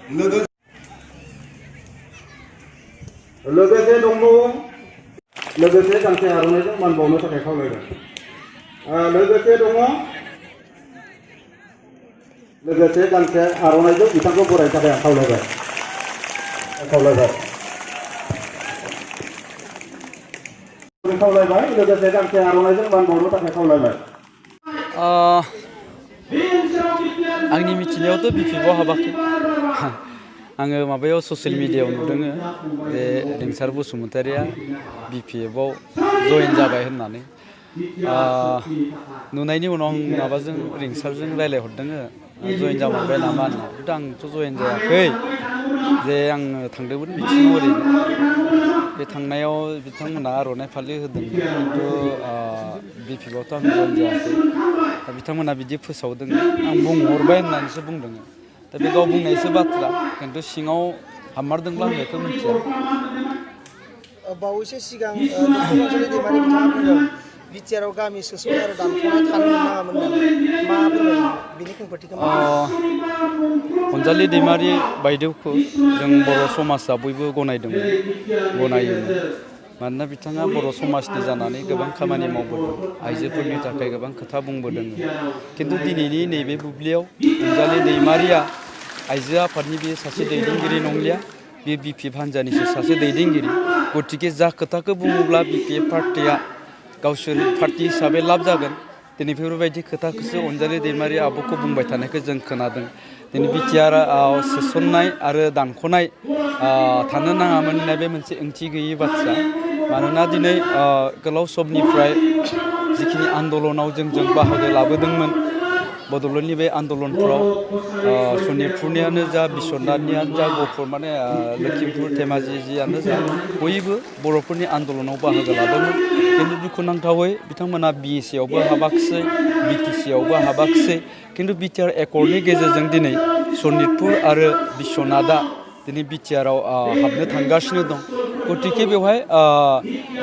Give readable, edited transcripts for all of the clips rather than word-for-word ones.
लोगोसे दंबावो लोगोसे गांसे आर'नाइजों मान बावनो थाखाय खावलायबाय लोगोसे दङ लोगोसे गांसे आर'नाइजों बिथांखौ बरायनो थाखाय आं खावलायबाय लोगोसे गांसे आर'नाइजों मान बावनो थाखाय खावलायबाय आंनि मिथिनायावथ' बिपिएफआव हाबाखै आङो माबायाव ससियेल मिडियायाव नुदों जे रिंसार बसुमतारिया बिपिएफआव जइन जाबाय होननानै नुनायनि उनाव आं माबाजों रिंसारजों रायलायहरदों जइन जामारबाय नामा होनना खिन्थु आंथ' जइन जायाखै जे आङो थांदोंमोन बिथिङाव ओरैनो बे थांनायाव बिथांमोना आर'नाइ फालि होदों खिन्थु बिपिएफआवथ' आं जइन जायाखै दा बिथांमोना बिदि फोसावदों आं बुंहरबाय होननानैसो बुंदों दा बे गाव बुंनायसो बाथ्रा खिन्थु सिङाव हाबमारदोंब्ला आं बेखौ मिथिया बावैसो सिगां डक्टर अनजालि दैमारि बिथाङा बुंदों बिटिआरआव गामि सोसननाय आरो दानख'नाय थानो मोनामोन होननानै मा फोरमायगोन बिनि खेंफोरथिखौ अनजालि दैमारि बायदेवखौ जों बर' समाजा बयबो गनायोमोन मानोना बिथाङा बर' समाजनि जानानै गोबां खामानि मावबोदों आइजोफोरनि थाखाय गोबां खोथा बुंबोदों खिन्थु दिनैनि नैबे बुब्लियाव अनजालि दैमारिया आइजो आफादनि बे सासे दैदेनगिरि नंलिया बे बिपिएफ हान्जानिसो सासे दैदेनगिरि गतिके जा खोथाखौ बुङोब्ला बिपिएफ पार्टिया गावसोर पार्टि हिसाबै लाब जागोन दिनै बेफोरबायदि खोथाखौसो अनजालि दैमारि आब'खौ बुंबाय थानायखौ जों खोनादों दिनै बिटिआरआव सोसननाय आरो दानख'नाय थानो नाङामोन होननाय बे मोनसे ओंथि गैयि बाथ्रा मानोना दिनै गोलाव समनिफ्राय जिखिनि आन्दलनाव जों बाहागो लाबोदोंमोन बड'लेण्डनि बे आन्दलनफ्राव सनितपुरनियानो जा बिश्वनाथनियानो जा गहपुर माने लखिमपुर धेमाजि जियानो जा बयबो बर'फोरनि आन्दलनाव बाहागो लादोंमोन खिन्थु दुखुनांथावै बिथांमोना बिएसएआवबो हाबाखिसै बिटिसिआवबो हाबाखिसै खिन्थु बिटिआर एकर्डनि गेजेरजों दिनै सनितपुर आरो बिश्वनाथआ दिनै बिटिआरआव हाबनो थांगासिनो दं गतिके बेवहाय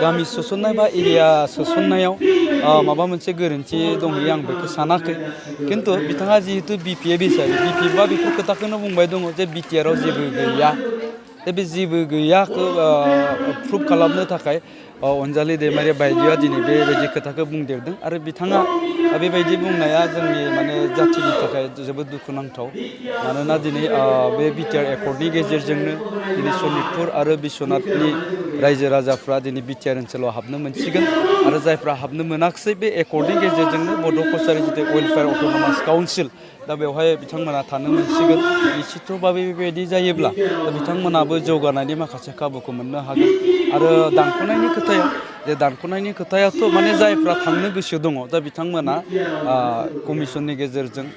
गामि सोसननाय बा एरिया सोसननायाव माबा मोनसे गोरोन्थि दंहैयो आं बेखौ सानाखै खिन्थु बिथाङा जिहेतु बिपिएफ हिसाबै बिपिएफआ बेफोर खोथाखौनो बुंबाय दङ जे बिटिआरआव जेबो गैया दा बे जेबो गैयाखौ प्रुभ खालामनो थाखाय अनजालि दैमारि बायदिया दिनै बेबायदि खोथाखौ बुंदेरदों आरो बिथाङा बेबायदि बुंनाया जोंनि माने जाथिनि थाखाय जोबोद दुखुनांथाव मानोना दिनै बे बिटिआर एकर्डनि गेजेरजोंनो दिनै सनितपुर आरो बिश्वनाथनि रायजो राजाफ्रा दिनै बिटिआर ओनसोलाव हाबनो मोनसिगोन आरो जायफ्रा हाबनो मोनाखिसै बे एकर्डनि गेजेरजोंनो बड' कसारि जितु वेलफेयार अट'नमास काउन्सिल दा बेवहाय बिथांमोना थानो मोनसिगोन निश्चितभाबे बेबायदि जायोब्ला दा बिथांमोनाबो जौगानायनि माखासे खाबुखौ मोननो हागोन आरो दानख'नायनि खोथायाथ' माने जायफ्रा थांनो गोसो दङ दा बिथांमोना कमिसननि गेजेरजों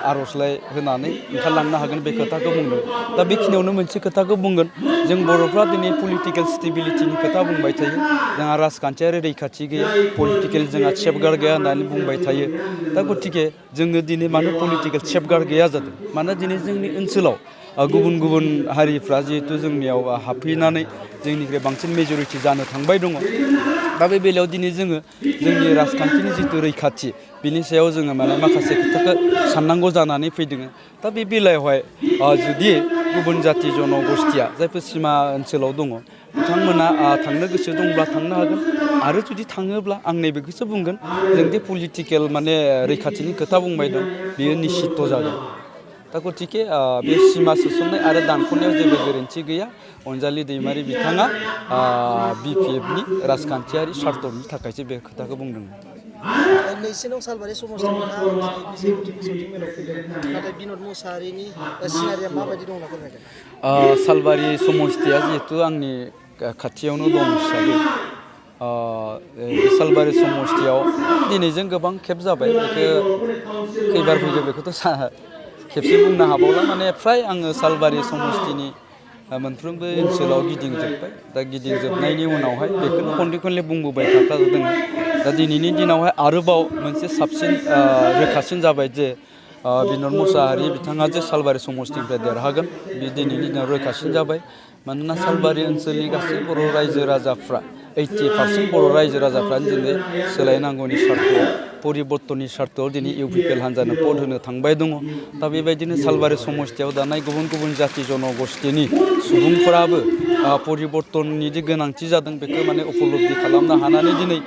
आर'जलाइ होनानै ओंखारलांनो हागोन बे खोथाखौ बुंदों दा बेखिनियावनो मोनसे खोथाखौ बुंगोन जों बर'फ्रा दिनै पलिटिकेल स्टेबिलिटिनि खोथा बुंबाय थायो जोंहा राजखान्थियारि रैखाथि गैया पलिटिकेल जोंहा सेफगार्ड गैया होननानै बुंबाय थायो दा गतिके जोङो दिनै मानो पलिटिकेल सेफगार्ड गैया जादों मानोना दिनै जोंनि ओनसोलाव गुबुन गुबुन हारिफ्रा जिहेतु जोंनियाव हाबफैनानै जोंनिफ्राय बांसिन मेजरिटि जानो थांबाय दङ दा बे बेलायाव दिनै जोङो जोंनि राजखान्थिनि जिथु रैखाथि बिनि सायाव जोङो माने माखासे खोथाखौ साननांगौ जानानै फैदों दा बे बेलायावहाय जुदि गुबुन जाथि जन'गस्थिया जायफोर सिमा ओनसोलाव दङ बिथांमोना थांनो गोसो दंब्ला थांनो हागोन आरो जुदि थाङोब्ला आं नैबेखौसो बुंगोन जोंदि पलिटिकेल माने रैखाथिनि खोथा बुंबाय दं बेयो निश्चित जागोन दा गतिके बे सिमा सोसननाय आरो दानख'नायाव जेबो गोरोन्थि गैया अनजालि दैमारि बिथाङा बिपिएफनि राजखान्थियारि स्वार्थनि थाखायसो बे खोथाखौ बुंदोंमोन नैसिनाव सालबारि समाजनि नोंथाङा दिनै बिजेपि फोसावथि मेलाव फैदों नाथाय बिनद मुसाहारिनि सिनारिया माबायदि दं होनना फोरमायगोन सालबारि समस्थिया जिहेतु आंनि खाथियावनो दं हिसाबै सालबारि समस्थियाव दिनैजों गोबां खेब जाबाय बेखौ खैबार फैगौ बेखौथ' खेबसे बुंनो हाबावला माने फ्राय आङो सालबारि समस्थिनि मोनफ्रोमबो ओनसोलाव गिदिंजोब्बाय दा गिदिंजोबनायनि उनावहाय बेखौनो खनले बुंबोबाय थाखादों दा दिनैनि दिनावहाय आरोबाव मोनसे साबसिन रोखासिन जाबाय जे बिनद मुसाहारि बिथाङा जे सालबारि समस्थिनिफ्राय देरहागोन बे दिनैनि दिनाव रोखासिन जाबाय मानोना सालबारि ओनसोलनि गासै बर' रायजो राजाफ्रा 80% बर' रायजो राजाफ्रानो दिनै सोलायनांगौनि सार्थआव परिबर्तननि सार्थआव दिनै इउपिपिएल हान्जानो पद होनो थांबाय दङ दा बेबायदिनो सालबारि समस्थियाव दानाय गुबुन गुबुन जाति जनगोष्ठीनि सुबुंफोराबो परिबर्तननि जे गोनांथि जादों बेखौ माने उपलब्धि खालामनो हानानै दिनै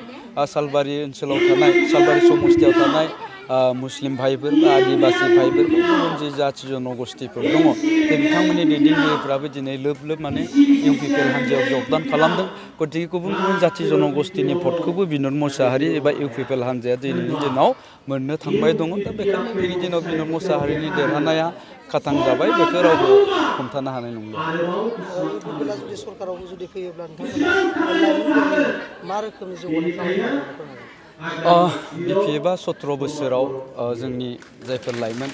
सालबारि ओनसोलाव थानाय सालबारि समस्थियाव थानाय मुस्लिम भाइफोर बा आदिबासि भाइफोर गुबुन जे जाति जनगोष्ठीफोर दङ बे बिथांमोननि दैदेनगिरिफ्राबो दिनै लोब लोब माने इउपिपिएल हान्जायाव जगदान खालामदों गतिके गुबुन गुबुन जाति जनगोष्ठीनि भटखौबो बिनोद मोसाहारि एबा इउपिपिएल हान्जाया दिनैनि दिनाव मोननो थांबाय दङ दा बेखायनो दिनैनि दिनाव बिनोद मोसाहारिनि देरहानाया खाथां जाबाय बेखौ रावबो हमथानो हानाय नंला इउपिपिएलआ जुदि सरकारावबो जुदि फैयोब्ला नोंथांमोना लाइमोनफोरनि मा रोखोमनि जौगानाय खालामनो बिपिएफआ 17 बोसोराव जोंनि जायफोर लाइमोन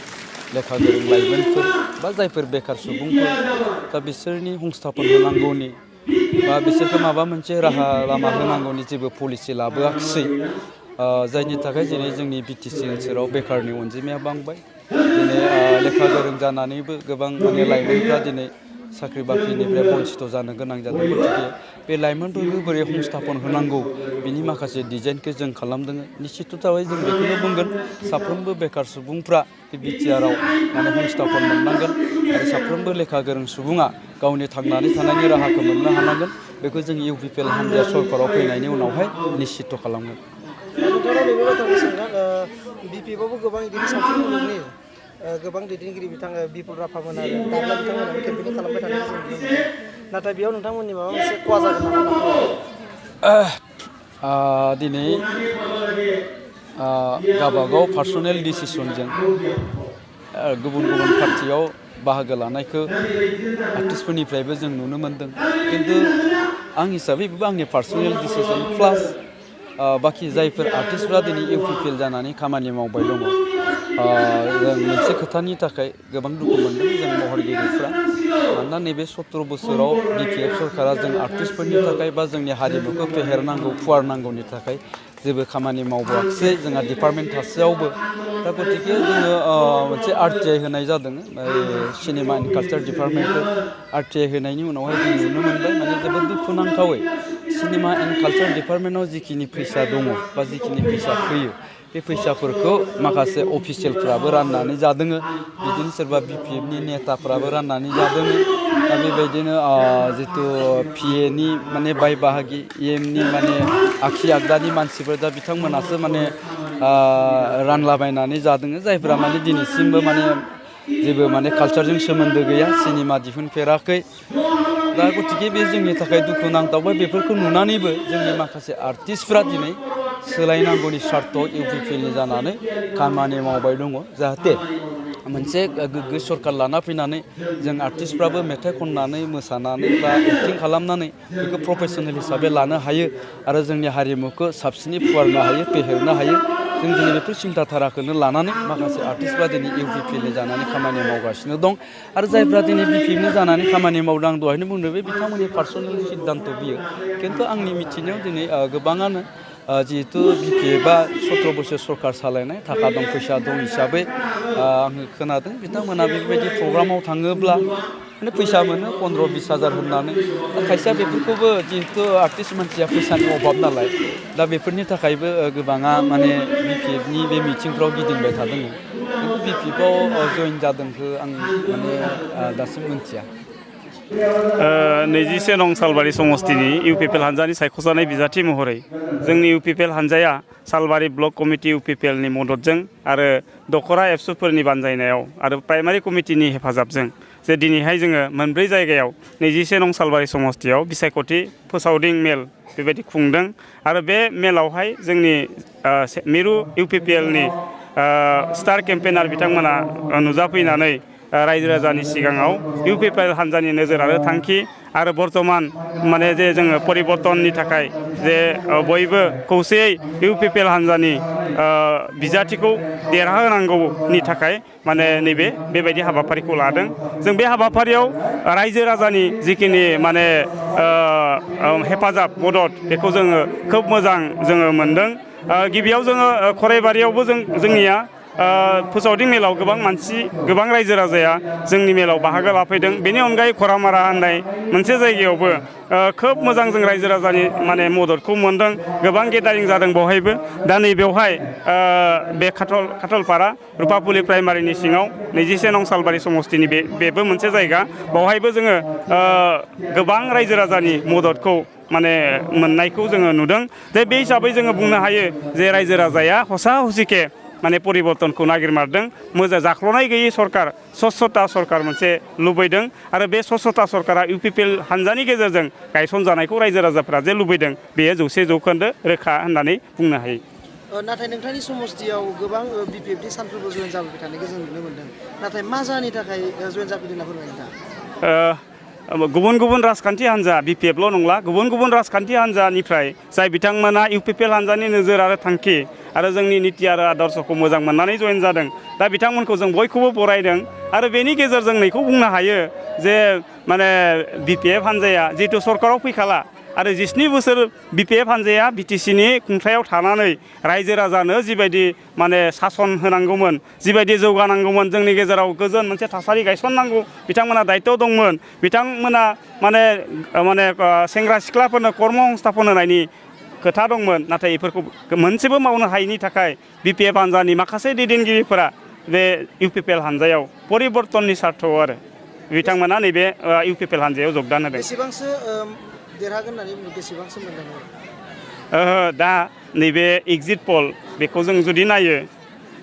लेखा गोरों लाइमोनफोर बा जायफोर बेकार सुबुंफोर दा बिसोरनि संस्थापन होनांगौनि बा बिसोरखौ माबा मोनसे राहा लामा होनांगौनि जेबो पलिसि लाबोआखिसै जायनि थाखाय दिनै जोंनि बिटिसि ओनसोलाव बेकारनि अनजिमाया बांबाय दिनै लेखा गोरों जानानैबो गोबां माने लाइमोनफ्रा दिनै साख्रि बाख्रिनिफ्राय बन्सित जानो गोनां जादों गतिके बे लाइमोनफोरखौ बोरै संस्थापन होनांगौ बिनि माखासे डिजाइनखौ जों खालामदों निश्चिततायै जों बेखौनो बुंगोन साफ्रोमबो बेकार सुबुंफ्रा बे बिटिआरआव माने संस्थापन मोननांगोन आरो साफ्रोमबो लेखा गोरों सुबुङा गावनि थांनानै थानायनि राहाखौ मोननो हानांगोन बेखौ जों इउपिपिएल हान्जाया सरकाराव फैनायनि उनावहाय निश्चित खालामगोन नोंथाङा नैबे बाथ्राखौ सोंगोन बिपिएफआवबो गोबां बिदिनो सावथुन मुलुगनि गोबां दैदेनगिरि बिथां बिपुल राभामोन आरो दाब्ला बिथांमोनाबो केम्पेनिं खालामबाय थानायखौ जों नुनो मोनो नाथाय बेयाव नोंथांमोननि माबा मोनसे खहा जागोन नामा दिनै गावबागाव पार्सनेल डिसिसनजों गुबुन गुबुन पार्टियाव बाहागो लानायखौ आर्टिस्टफोरनिफ्रायबो जों नुनो मोन्दों खिन्थु आं हिसाबै बेबो आंनि पार्सनेल डिसिसन प्लास बाखि जायफोर आर्टिस्टफ्रा दिनै इउपिपिएल जानानै खामानि मावबाय दङ जों मोनसे खोथानि थाखाय गोबां दुखु मोनदों जों महरगिरिफ्रा मानोना नैबे 17 बोसोराव बिपिएफ सरकारा जों आर्टिस्टफोरनि थाखाय बा जोंनि हारिमुखौ फेहेरनांगौ फुवारनांगौनि थाखाय जेबो खामानि मावबोआखिसै जोंहा डिपार्टमेन्ट थासेयावबो दा गतिके जोङो मोनसे आरटिआइ होनाय जादों सिनेमा एन्ड कालचार डिपार्टमेन्टखौ आरटिआइ होनायनि उनावहाय जों नुनो मोनबाय माने जोबोद दुखुनांथावै सिनेमा एन्ड कालचार डिपार्टमेन्टआव जिखिनि फैसा दङ बा जिखिनि फैसा फैयो बे फैसाफोरखौ माखासे अफिसियेलफ्राबो राननानै जादों बिदिनो सोरबा बिपिएफनि नेताफ्राबो राननानै जादों दा बेबायदिनो जितु पिएनि माने बाय बाहागि इएमनि माने आखि आगदानि मानसिफोर दा बिथांमोनासो माने रानलाबायनानै जादों जायफोरा माने दिनैसिमबो माने जेबो माने कालचारजों सोमोन्दो गैया सिनेमा दिहुनफेराखै दा गतिके बे जोंनि थाखाय दुखुनांथाव बेफोरखौ नुनानैबो जोंनि माखासे आर्टिस्टफ्रा दिनै सोलायनांगौनि सार्थआव इउपिपिएलनि जानानै खामानि मावबाय दङ जाहाथे मोनसे गोग्गो सरकार लाना फैनानै जों आर्टिस्टफ्राबो मेथाइ खननानै मोसानानै बा एक्टिं खालामनानै बेखौ प्रफेसनेल हिसाबै लानो हायो आरो जोंनि हारिमुखौ साबसिनै फुवारनो हायो फेहेरनो हायो जों दिनै बेफोर सिन्थाधाराखौनो लानानै माखासे आर्टिस्टफ्रा दिनै इउपिपिएलनि जानानै खामानि मावगासिनो दं आरो जायफ्रा दिनै बिपिएफनि जानानै खामानि मावदों आं दहायनो बुंदों बे बिथांमोननि पार्सनेल सिद्धान्त बियो खिन्थु आंनि मिथिनायाव दिनै गोबाङानो जिहेतु बिपिएफआ 17 बोसोर सरकार सालायनाय थाखा दं फैसा दं हिसाबै आङो खोनादों बिथांमोना बेबायदि प्रग्रामाव थाङोब्ला माने फैसा मोनो 15-20 हाजार होननानै दा खायसेया बेफोरखौबो जिहेतु आर्टिस्ट मानसिया फैसानि अभाब नालाय दा बेफोरनि थाखायबो गोबाङा माने बिपिएफनि बे मिटिंफ्राव गिदिंबाय थादों खिन्थु बिपिएफआव जइन जादोंखौ आं माने दासिम मिन्थिया 21 नं सालबारि समस्तिनि इउपिपिएल हान्जानि सायख'जानाय बिजाथि महरै जोंनि इउपिपिएल हान्जाया सालबारि ब्लक कमिटि इउपिपिएलनि मददजों आरो दखरा एबसुफोरनि बानजायनायाव आरो प्राइमारि कमिटिनि हेफाजाबजों जे दिनैहाय जोङो मोनब्रै जायगायाव 21 नं सालबारि समस्तियाव बिसायख'थि फोसावदिं मेल बेबायदि खुंदों आरो बे मेलावहाय जोंनि मिरु इउपिपिएलनि स्टार केम्पेनार बिथांमोना नुजाफैनानै रायजो राजानि सिगाङाव इउपिपिएल हान्जानि नोजोर आरो थांखि आरो बर्तमान माने जे जोङो परिबर्तननि थाखाय जे बयबो खौसेयै इउपिपिएल हान्जानि बिजाथिखौ देरहाहोनांगौनि थाखाय माने नैबे बेबायदि हाबाफारिखौ लादों जों बे हाबाफारियाव रायजो राजानि जिखिनि माने हेफाजाब मदद बेखौ जोङो खोब मोजां जोङो मोनदों गिबियाव जोङो खराइबारियावबो जोंनिया फोसावदिं मेलाव गोबां मानसि गोबां रायजो राजाया जोंनि मेलाव बाहागो लाफैदों। बेनि अनगायै खरामारा होननाय मोनसे जायगायावबो खोब मोजां जों रायजो राजानि माने मददखौ मोनदों। गोबां गेदारिं जादों बेवहायबो। दा नैबेवहाय बे खाथलपारा रुपापुलि प्राइमारिनि सिङाव 21 नं सालबारि समस्तिनि बेबो मोनसे जायगा। बेवहायबो जोङो गोबां रायजो राजानि मददखौ माने मोननायखौ जोङो नुदों। जे बे हिसाबै जोङो बुंनो हायो जे रायजो राजाया हसा हसिके माने परिबर्तनखौ नागिरमारदों। मोजां जाख्ल'नाय गैयै सरकार स्वच्छता सरकार मोनसे लुबैदों आरो बे स्वच्छता सरकारा UPPL हानजानि गेजेरजों गायसनजानायखौ रायजो राजाफ्रा जे लुबैदों बेयो 100% रोखा होननानै बुंनो हायो। नाथाय नोंथांनि समस्तियाव गोबां BPFनि सानफ्रोमबो जयेन जाबाय थानायखौ जों नुनो मोन्दों। नाथाय मा जाहोननि थाखाय जयेन जाफैदों होनना फोरमायो नोंथाङा? गुबुन गुबुन राजखान्थि हान्जा BPFल' नंला गुबुन गुबुन राजखान्थि हान्जानिफ्राय जाय बिथांमोना UPPL हान्जानि नोजोर आरो थांखि आरो जोंनि निति आरो आदर्शखौ मोजां मोननानै जयेन जादों। दा बिथांमोनखौ जों बयखौबो बरायदों आरो बेनि गेजेरजों नैखौ बुंनो हायो जे माने BPF हान्जाया जिहेतु सरकाराव फैखाला आरो 17 बोसोर BPF हान्जाया BTCनि खुंथायाव थानानै रायजो राजानो जिबायदि माने सासन होनांगौमोन जिबायदि जौगानांगौमोन जोंनि गेजेराव गोजोन मोनसे थासारि गायसननांगौ बिथांमोना दायित्व दंमोन। बिथांमोना माने सेंग्रा सिख्लाफोरनो कर्म संस्थापन होनायनि खोथा दंमोन। नाथाय बेफोरखौ मोनसेबो मावनो हायैनि थाखाय BPF हान्जानि माखासे दैदेनगिरिफोरा बे UPPL हान्जायाव परिबर्तननि सार्थआव आरो बिथांमोना नैबे UPPL हान्जायाव जगदान होदों। बेसेबांसो देरहागोन होननानै बेसेबांसो मोनदों? दा नैबे एग्जिट पल बेखौ जों जुदि नायो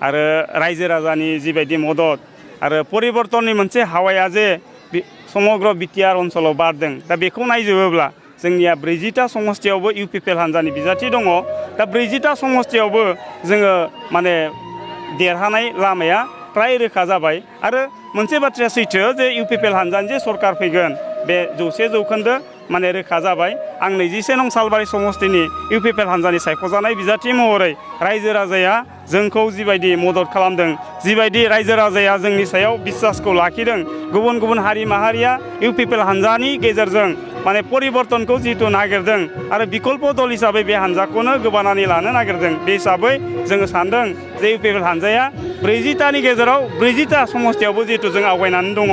आरो रायजो राजानि जिबायदि मदद आरो परिबर्तननि मोनसे हावाया जे समग्र BTR ओनसोलाव बारदों दा बेखौ नायजोबोब्ला जोंनिया 40टा समस्तियावबो UPPL हान्जानि बिजाथि दङ। दा 40टा समस्तियावबो जोङो माने देरहानाय लामाया फ्राय रोखा जाबाय आरो मोनसे बाथ्राया सैथो जे UPPL हान्जानि जे सरकार फैगोन बे 100% माने रोखा जाबाय। आं 21 नं सालबारि समस्तिनि UPPL हान्जानि सायख'जानाय बिजाथि महरै रायजो राजाया जोंखौ जिबायदि मदद खालामदों जिबायदि रायजो राजाया जोंनि सायाव बिश्वासखौ लाखिदों गुबुन गुबुन हारि माहारिया UPPL हान्जानि गेजेरजों माने परिबर्तनखौ जिहेतु नागिरदों आरो बिकल्प दल हिसाबै बे हान्जाखौनो गोबानानै लानो नागिरदों। बे हिसाबै जोङो सानदों जे UPPL हान्जाया 40टानि गेजेराव 40टा समस्तियावबो जिहेतु जों आवगायनानै दङ।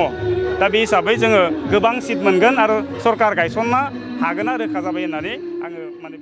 दा बे हिसाबै जोङो गोबां सिट मोनगोन आरो सरकार गायसननो हागोना रोखा जाबाय होननानै आङो माने